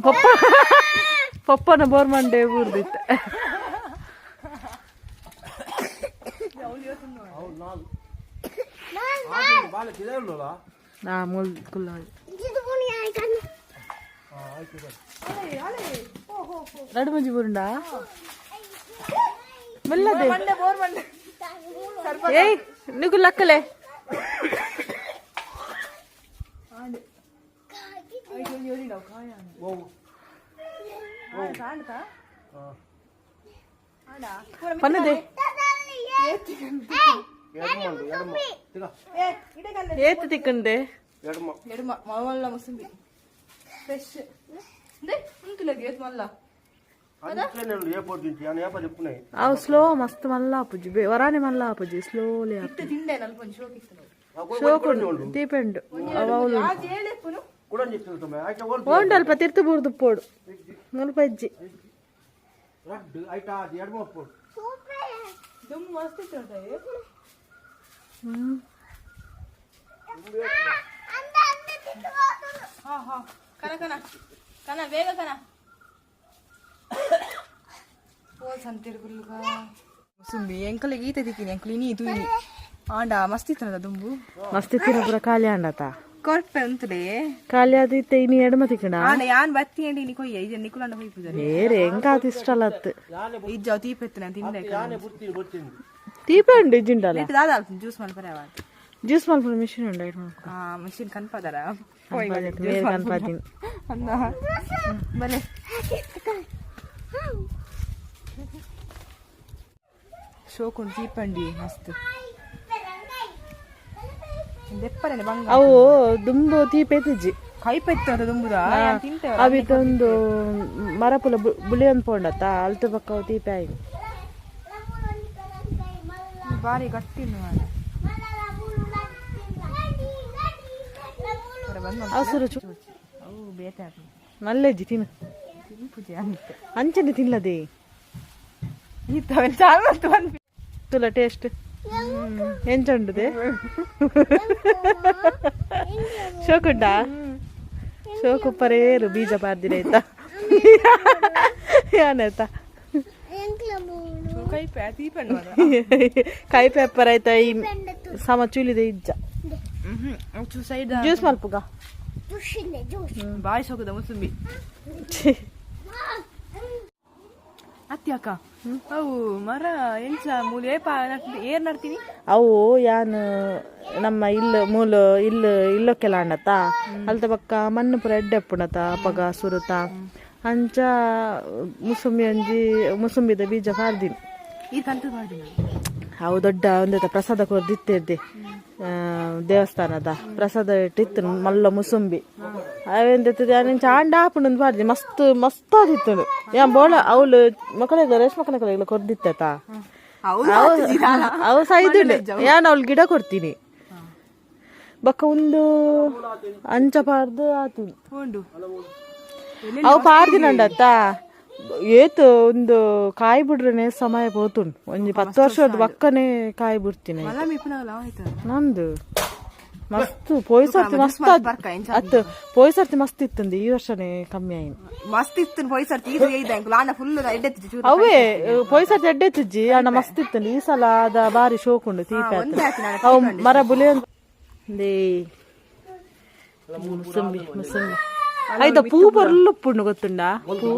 Papa ಪಪ್ಪನ bore ಮಂಡೆ ಊರ್ದಿತ್ತ. ನಾ ಮುಲ್ ಕುಲ್ಲಾಳಿ ರಡು ಮಂಜಿ ಬುರುಂಡ ಮೆಲ್ಲದೆ. ಏಯ್, ನಿಗು ಲಕ್ಕಲೆ. ಪನ್ನದೆ ಏತ್ ತಿಕ್ಕಂದೆ. ಎಡಮ ಮಲ್ಲ ಮುಸುಂಬಿ ಫ್ರೆಶ್ ಮಲ್ಲ. ಅವು ಸ್ಲೋ ಮಸ್ತ್ ಮಲ್ಲ ಆಪುಜಿ, ವರಾನೆ ಮಲ್ಲ ಆಪುಜಿ, ಸ್ಲೋಲಿ. ತಿಂಡೆ ನಲ್ಪ ಒಂಜಿ ಶೋಕ್ ಇತ್ತು. ಶೋಕ್ ಉಂಡು, ತೀಪೆಂಡು ಅವು. ಓಂಡು ಅಲ್ಪ ತಿರ್ತು ಬೂರ್ದು ಪೋಡು, ಮುಲ್ಪ ಇಜ್ಜಿ. ದುಮ್ಮು ಮಸ್ತ್ ಇತ್ತು. ಹ್ಮ್. ಹಾ ಹಾ, ಕನ ಕನ ಕನ, ಬೇಗ ಕನ. ಓ ಸಂತಿರ್ಗುಲ್ಗ ಮುಸುಂಬಿ ಎಂಕಲಿಗೆ ಈತ ದಿಕ್ಕಿನಿ ಎಂಕಲ್ ಇನಿ ತೂಯಿನಿ ಆಂಡ ಮಸ್ತ್ ಇತ್ತನದ ದುಂಬು. ಮಸ್ತ್ ಇತ್ತಿನ ಪೂರ ಖಾಲಿ ಆಂಡತ. ಕೊರ್ಪೆ ಉಂತುಲೆ. ಖಾಲಿ ಆದಿತ್ತೆ, ಇನಿ ಎಡಮ ತಿಕ್ಕಣ. ಆಂಡ ಯಾನ್ ಬತ್ತಿ ಅಂಡಿ ಇನಿ ಕೊಯ್ಯ ಇಜ ನಿಕುಲಂಡ ಕೊಯ್ ಪೂಜಾರಿ. ಬೇರೆ ಎಂಕಾತ್ ಇಷ್ಟಲ್ಲ ಅತ್ತು. ಇಜ್ಜಾವ್ ತೀಪೆತ್ತನ ತಿಂದೆ. ತೀಪೆ ಉಂಡು ಇಜ್ಜಿಂಡಲ್ಲ. ದಾದ ಜ್ಯೂಸ್ ಮಲ್ಪರೆ ಅವ. ಜ್ಯೂಸ್ ಮಲ್ಪುನ ಮಿಷಿನ್ ಉಂಡು ಐಟ್ ಮಲ್ಪು. ಆ ಮಿಷಿನ್ ಕನ್ಪದರ. ಮೇರ್ ಕನ್ಪಾದಿನಿ. ಅಂದ ಬಲೆ ಶೋಕುಂಡು ತೀಪಂಡಿ ಮಸ್ತ್ ದೆಪ್ಪರನೆ ಬಂಗ. ಅವು ದುಂಬು ತೀಪೆ ತಿಜ್ಜಿ. ಕೈಪೆತ್ತದ ದುಂಬುದ ತಿಂತೆ. ಅವಿತೊಂದು ಮರಪುಲ ಬುಳಿಯೊಂದು ಪೋಂಡತ್ತ ಅಲ್ತು ಪಕ್ಕ ಅವು ತೀಪೆ ಆಯಿ. ಬಾರಿ ಗಟ್ಟಿ ಉಂಡು ಮಾರ್ರೆ. ಅವು ಸುರು ಅವು ಬೇತೆ ಆಪುಂಡು. ಮಲ್ಲೆಜ್ಜಿ ತಿನ್ನು. ತಿನ್ಪುಜಿ ಅಂತೆ. ಅಂಚನೆ ತಿನ್ಲದೆ. ಈತ ಅವೆನ್ ಚಾಲ್ ಮಲ್ತ್ ಪನ್ಪಿ. ತುಲ ಟೇಸ್ಟ್ ಎಂಚ ಉಂಡುದೆ? ಶೋಕುಂಡ ಶೋಕು ಪರೇರು ಬೀಜ ಪಾರ್ದಿರ ಆಯ್ತಾ ಯಾನಾಯ್ತಾ? ಕೈಪೆ ತೀಪಂಡು ಮಾರ್ರೆ. ಕೈ ಪೇಪರ್ ಆಯ್ತಾ? ಈ ಸಮ ಚೂಲಿದೆ ಇಜ್ಜ. ಹ್ಮ್, ಸೈಡ್. ಜ್ಯೂಸ್ ಮಲ್ಪುಗ. ಬಾಯಿ ಸೋಕುದ ಮುಸುಂಬಿ. ಛೀ. ಅತ್ತಿ ಅಕ್ಕ, ಅವು ಮರ ಎಂಚ ಮೂಲು ಏಪ ಏರ್ ನಡ್ತೀನಿ? ಅವು ಯಾನ್ ನಮ್ಮ ಇಲ್ಲು ಮೂಲು ಇಲ್ಲು ಇಲ್ಲೊಕ್ಕೆಲ ಅಂಡತ ಅಲ್ತ ಬಕ್ಕ ಮಣ್ಣು ಪೂರ ಎಡ್ಡೆ ಅಪ್ಪುಣತ ಅಪಗ ಸುರುತ ಅಂಚ ಮುಸುಂಬಿ ಒಂಜಿ ಮುಸುಂಬಿದ ಬೀಜ ಪಾರ್ದಿನಿ. ಈ ಕಂತು ಮಾಡ್ತೀನಿ. ಅವು ದೊಡ್ಡ ಒಂದೆತ ಪ್ರಸಾದ ಕೊರ್ದಿತ್ತಿರ್ದೆ, ದೇವಸ್ಥಾನದ ಪ್ರಸಾದ ಇಟ್ಟಿತ್ತು ಮಲ್ಲ ಮುಸುಂಬಿ. ಅವೆಂದೆತ್ತದ ಚಾಂಡ ಆಪುಂಡು ಪಾಡ್ದಿ, ಮಸ್ತ್ ಮಸ್ತ್ ಆದಿತ್ತು. ಯಾನ್ ಬೋಳ ಅವಳು ಮಕ್ಕಳಿಗೆ ರೇಷ್ಮಾ ಕನಕಲಿಗೆ ಕೊರ್ದಿತ್ತ. ಅವು ಸೈದುಂಡು, ಯಾನ್ ಅವಳು ಗಿಡ ಕೊಡ್ತೀನಿ ಬಕ್ಕ ಒಂದು ಅಂಚ ಪಾರ್ದು ಆತೀನಿ. ಉಂಡು. ಅವು ಪಾರ್ದಿನಂಡತ್ತ ಏತ್ ಒಂದು ಕಾಯಿ ಬಿಡ್ರನೆ ಸಮಯ ಪೋತುಂಡು, ಒಂಜಿ 10 ವರ್ಷದ ಬಕ್ಕನೆ ಕಾಯಿ ಬಿಡ್ತೀನಿ. ಮಲ್ಲ ಮಿಪ್ಪುನಗಲ ಆಯ್ತು. ನಂದು ಮಸ್ತ್ ಪೋಯ್ಸರ್ತಿ ಮಸ್ತ್ ಅತ್ತು, ಪೋಯ್ಸರ್ತಿ ಮಸ್ತ್ ಇತ್ತಂದು, ಈ ವರ್ಷನೇ ಕಮ್ಮಿ ಆಯ್ತು. ಮಸ್ತ್ ಇತ್ತು ಪೊಯ್ಸರ್ತಿ, ಇದು ಐದು ಅಂಕುಲ್ ಆಂಡ ಫುಲ್ ಎಡ್ಡೆ ಚೂರು. ಅವೇ ಪೋಯ್ಸರ್ತಿ ಎಡ್ಡೆ ಇತ್ತಿಜ್ಜಿ ಅಣ್ಣ, ಮಸ್ತ್ ಇತ್ತಂದು. ಈ ಸಲ ಅದ ಬಾರಿ ಶೋಕುಂಡು ತೀಪೆ. ಒಂದೇ ಆತು. ಅವು ಮರ ಬುಲಿ they ಮುಸಂಬಿ ಮುಸಂಬಿ ಆಯ್ತಾ? ಪೂ ಬರ್ಲುಪ್ಪುಂಡು ಗೊತ್ತುಂಡ ಪೂ?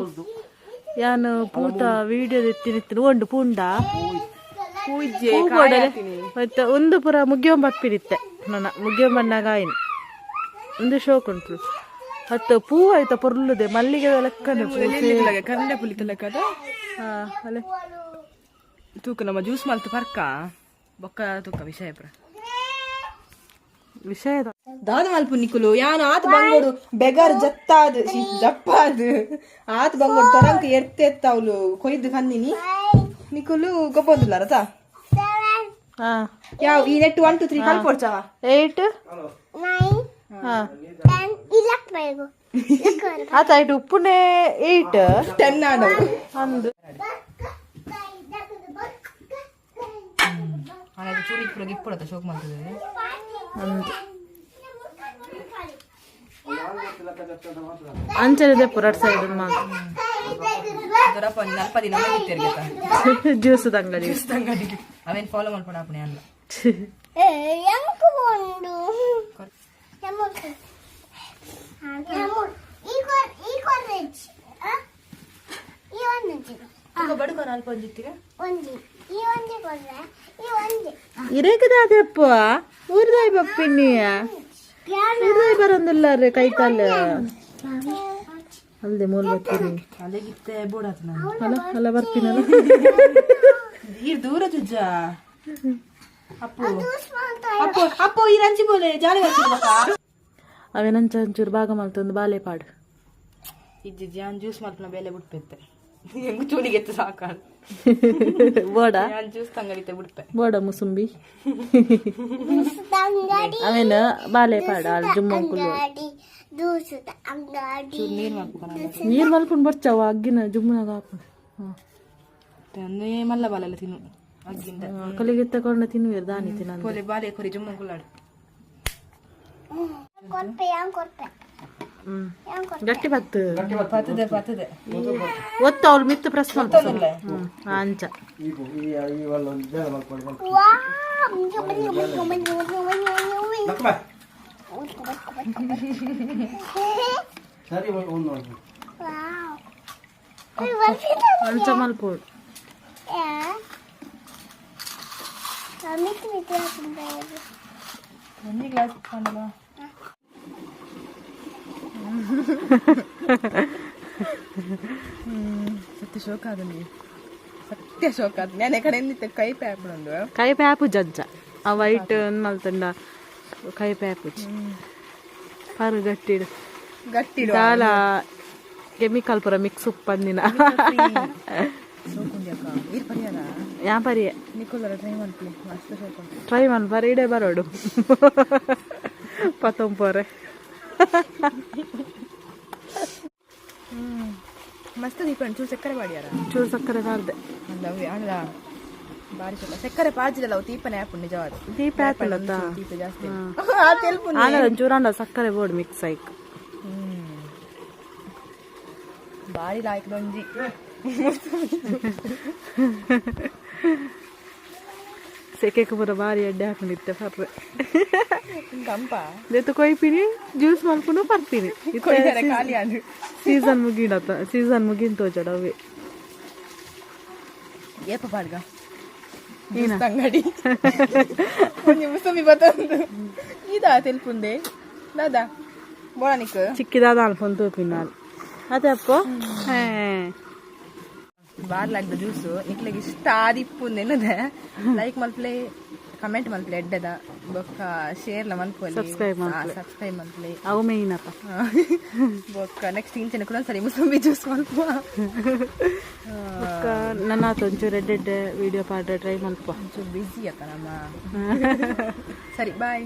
ಯಾನು ಪೂತ ವಿಡಿಯೋ ಎತ್ತಿನಿತ್ತಿನ ಉಂಡು ಪೂಂಡ. ಪೂಜೆ. ಪೂ ಬೋಡಲೆ ಮತ್ತೆ ಒಂದು ಪೂರ ಮುಗಿಯೊಂಬ ಬಪ್ಪಿನಿತ್ತೆ ನನ್ನ ಮುಗಿಯೊಂಬಣ್ಣಾಗ ಆಯ್ನು ಒಂದು ಶೋಕ್ ಉಂಟು ಹತ್ತು ಪೂ ಆಯ್ತಾ ಪೊರ್ಲುದೆ ಮಲ್ಲಿಗೆ ಲೆಕ್ಕನೆ ಪೂ. ಕರಂಡೆ ಪುಲಿ ತಲಕದ. ಹಾ, ಅಲೆ. ತೂಕ ನಮ್ಮ ಜ್ಯೂಸ್ ಮಲ್ತು ಪರ್ಕ ಬೊಕ್ಕ ತೂಕ ವಿಷಯ ಪುರ. ವಿಷಯದ ದಾದ ಮಲ್ಪು ನಿಕುಲು ಯಾನ್ ಆತ್ ಬಂಗೋಡು ಬೆಗರ್ ಜತ್ತಾದ್ ಜಪ್ಪಾದ್ ಆತ್ ಬಂಗೋಡು ತೊರಂಕ ಎರ್ತೆತ್ತ ಅವಳು ಕೊಯ್ದು ಕಂದಿನಿ ನಿಕುಲು ಗೊಬ್ಬೊಂದುಲ್ಲಾರತ. ಹಾ. ಯಾವ ಈ ನೆಟ್ 1 2 3 ಕಲ್ಪೊಡ್ಚವ. 8, ಹಾ ಆತ ಆಯ್ತು ಉಪ್ಪುನೆ 8. 10 ಆಡವು. ಅಂದು. ಅದು ಚೂರಿ ಪೂರ ಗಿಪ್ಪುಡತ್ತ ಶೋಕ್ ಮಾಡ್ತದೆ. ಅಂದ್ ಅಂಚನೆ ದೆಪ್ಪು ರಡ್ ಸೈಡ್ ಮಾ. ದೊರಪ್ಪ ಒಂಜಿ ನಲ್ಪ ದಿನ ತಿರ್ಗತ್ತ. ಜ್ಯೂಸ್ ಅಂಗಡಿ. ಅಂಗಡಿ ಅವೇನು ಫಾಲೋ ಮಾಡ್ಕೊಂಡು ಆಪಣೆ ಅಲ್ಲ. ಎಂಕು ಉಂಡು. ಬಡುಕ ನಲ್ಪ ಒಂಜಿತ್ತಿಗ. ಒಂಜಿ ಈ ಒಂಜಿ ಕೊರ್ರೆ ಈ ಒಂಜಿ. ಇರೇಗದ ಅದಪ್ಪ ಊರ್ದಾಯ್ ಬಪ್ಪಿನಿ ಊರ್ದಾಯ್ ಬರಂದಿಲ್ಲಾರೆ ಕೈಕಾಲ ಅಲ್ದೆ ಮೂಲ್ ಬರ್ತೀನಿ. ಅಲ್ಲಿಗಿತ್ತೆ ಬೋಡಾತು ನಾನು. ಅಲ್ಲ ಅಲ್ಲ, ಬರ್ತೀನಲ್ಲ. ಈ ದೂರ ಜುಜ್ಜ ಅಪ್ಪು ಅಪ್ಪು ಅಪ್ಪು ಈ ರಂಚಿ ಬೋಲೆ ಜಾಲಿ ಬರ್ತಿರ್ಬೇಕಾ. ಅವೇನಂಚ ಒಂಚೂರು ಭಾಗ ಮಲ್ತೊಂದು ಬಾಲೆ ಪಾಡು. ಇಜ್ಜಿ ಜಾನ್ ಜ್ಯೂಸ್ ಮಲ್ಪನ ಬೇಲೆ ಬಿಡ್ಪೆತ್ತೆ ಹೆಂಗು ಚೂಲಿಗೆತ್ತು ಸಾಕಾಳು. ಬೋಡ. ಯಾನ್ ಜ್ಯೂಸ್ ತಂಗಡಿತೆ ಬಿಡ್ಪೆ. ಬೋಡ ಮುಸುಂಬಿ. ಅಂಗಡಿ. ಅವೇನ ಬಾಲೆ ಪಾಡು ಅಲ್ಲಿ ಜುಮ್ಮಂಕುಲು. ಅಂಗಡಿ ದೂಸುದ ಅಂಗಡಿ. ನೀರು ಮಲ್ಪನ. ನೀರ್ ಮಲ್ಕೊಂಡು ಬರ್ಚಾವ ಅಗ್ಗಿನ ಜುಮ್ಮನಾಗ ಹಾಕು. ಅಂದೇ ಮಲ್ಲ ಬಾಲೆಲ್ಲ ತಿನ್ನು ಅಗ್ಗಿಂದ. ಕಲಿಗೆ ತಗೊಂಡು ತಿನ್ನುವಿರ್ ದಾನಿ ತಿನ್ನ. ಪೋಲೆ ಬಾಲೆ ಕೊರಿ ಜುಮ್ಮಂಕುಲಾಡು. ಕೊರ್ಪೆ ಯಾನ್ ಕೊರ್ಪೆ. ಹ್ಮ್. ಯಾನ್ ಕೊರ್ಪೆ. ಗಟ್ಟಿ ಬತ್ತು. ಪತ್ತದೆ ಪತ್ತದೆ. ಒತ್ತು ಅವ್ಳು ಮಿತ್ತು ಪ್ರೆಸ್ ಮಾಡ್ತಾರೆ ಅಂಚ. ವಾ ಮಂಜು ಮಂಜು ಮಂಜು ಮಂಜು ಮಂಜು ಮಂಜು ಮಂಜು. ಸರಿ ಒಂದು. ವಾವ್. ಅಂಚ ಮಲ್ಪೋಡು. ಮಿತಿ ಮಿತಿ ಹಾಕಿದ್ದಾರೆ. ಒಂಜಿ ಗ್ಲಾಸ್ ಇಟ್ಕೊಂಡಲ್ಲ. ಸತ್ಯ ಶೋಕ ಆದಂಡಿ, ಸತ್ಯ ಶೋಕ ಆದ ನಾನು ಕಡೆ ಕೈ ಪ್ಯಾಪುಂಡು. ಕೈ ಪ್ಯಾಪು ಜಜ್ಜ ಆ ವೈಟ್ ಮಲ್ತಂಡ ಕೈ ಪ್ಯಾಪುಜಿ ಪರು ಗಟ್ಟಿಡು. ಗಟ್ಟಿ. ದಾಲ ಕೆಮಿಕಲ್ ಪೂರ ಮಿಕ್ಸ್ ಉಪ್ಪಂದಿನ. ಸೋಕುಂಡಿ ಅಕ್ಕ ನೀರು ಪರಿಹಾರ. ಯಾ ಪರಿಯೆ. ನಿಕೋಲರ ಟ್ರೈ ಮಾಡ್ಲಿ, ಮಸ್ತ್ ಶೋಕ ಉಂಟು. ಟ್ರೈ ಮನ್ಪರೆ ಇಡೆ ಬರೋಡು ಪತ್ತೊಂಪೋರೆ. ಮಸ್ತ್ ದೀಪಣ್ಣ ಚೂರು ಸಕ್ಕರೆ ಬಾಡಿಯಾರ. ಚೂರು ಸಕ್ಕರೆ ಬಾರ್ದೆ. ಅಂದ ಅಲ್ಲ ಬಾರಿ ಶೋಕ ಸಕ್ಕರೆ ಪಾಜಿದಲ್ಲ ಅವು ತೀಪನೆ ಆಪುಂಡು ನಿಜವಾದ. ದೀಪ ಆಪುಂಡತ್ತ. ತೀಪೆ ಜಾಸ್ತಿ ಆ ತೆಲ್ಪು. ಆಂಡ ಒಂಚೂರು ಆಂಡ ಸಕ್ಕರೆ ಬೋಡು ಮಿಕ್ಸ್ ಆಯ್ಕ್. ಬಾರಿ ಲಾಯ್ಕ್ ಒಂಜಿ. ಸೆಕೆಕ್ ಪೂರ ಬಾರಿ ಎಡ್ಡೆ ಹಾಕೊಂಡಿತ್ತೆ ಪರ್ರೆ. ಕಂಪ. ದೇತು ಕೊಯ್ಪಿನಿ ಜ್ಯೂಸ್ ಮಲ್ಪುನು ಪರ್ಪಿನಿ. ಕೊಯ್ಯಾರ ಖಾಲಿ ಅದು. ಸೀಸನ್ ಮುಗಿಡತ್ತ ಸೀಸನ್ ಮುಗಿನ ತೋಜಡ ಅವೇ. ಏಪ ಪಾಡ್ಗ. ಏನ? ಅಂಗಡಿ ಒಂಜಿ ಮುಸುಂಬಿ ಬತ್ತೊಂದು ಇದಾ ತೆಲ್ಪುಂದೆ ದಾದಾ ಬೋಳನಿಕ್. ಚಿಕ್ಕಿದಾದ ಅನ್ಕೊಂಡು ತೋಪಿನಾಲ್ ಅದೇ ಅಪ್ಪ. ಬಾರ್ ಲಾಗ್ದ ಜ್ಯೂಸು ನಿಕ್ಲೆಗ್ ಇಷ್ಟ ಆದಿಪ್ಪುಂದು ಎನ್ನದೆ ಲೈಕ್ ಮಲ್ಪ್ಲೆ, ಕಮೆಂಟ್ ಮಲ್ಪ್ಲೆ, ಎಡ್ಡೆದ ಬೊಕ್ಕ ಶೇರ್ ಲ ಮಲ್ಪೊಲಿ. Subscribe ಮಲ್ಪುಲೆ. ಸಬ್ಸ್ಕ್ರೈಬ್ ಮಲ್ಪ್ಲೆ. ಅವು ಮೇಯ್ನಪ್ಪ. ಬೊಕ್ಕ ನೆಕ್ಸ್ಟ್ ಇಂಚನೆ ಕೂಡ ಸರಿ ಮುಸುಂಬಿ ಜ್ಯೂಸ್ ಮಲ್ಪುವ. ಬೊಕ್ಕ ನನ್ನ ಒಂಚೂರು ಎಡ್ಡೆ ಎಡ್ಡೆ ವಿಡಿಯೋ ಪಾಡ್ರೆ ಟ್ರೈ ಮಲ್ಪ. ಒಂಚೂರು ಬ್ಯುಸಿ ಅಕ್ಕ ನಮ್ಮ. ಸರಿ, ಬಾಯ್.